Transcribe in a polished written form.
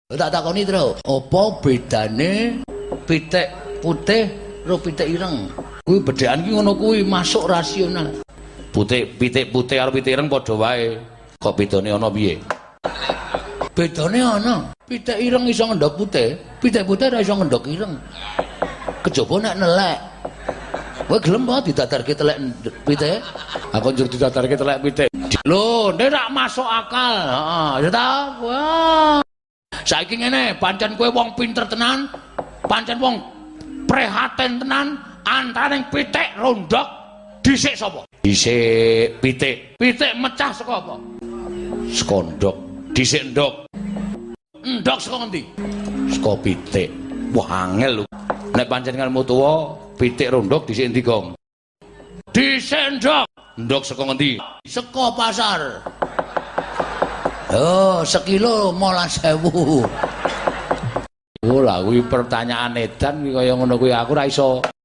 Tak takoni, Tru, apa bedane pitik putih karo pitik ireng? Kuwi bedhekan ki ngono kuwi masuk rasional. Putih, pitik putih karo pitik ireng padha wae. Kok bedane ana piye? Bedane ana. Pitik ireng iso ngendhog putih, pitik putih ora iso ngendhog ireng. Kejaba nek nelek. Kowe gelem apa didadarke telek pitik? Aku njur didadarke telek pitik. Lho, nek rak masuk akal. Heeh, ya ta? Wah. Saiki ngene, pancen kowe wong pinter tenan, pancen wong prihatin tenan, antaraning pitik rondok dhisik sapa? Dhisik pitik. Pitik mecah saka apa? Saka ndok. Dhisik ndok. Ndok saka ngendi? Saka pitik. Wah, angel lho. Nek pancen ngelmu tuwa, pitik rondok dhisik endi, Gong? Dhisik ndok. Ndok saka ngendi? Saka pasar. Oh, sekilo 15.000. Oh, lah kuwi pertanyaan edan kuwi kaya ngono kuwi aku ora iso.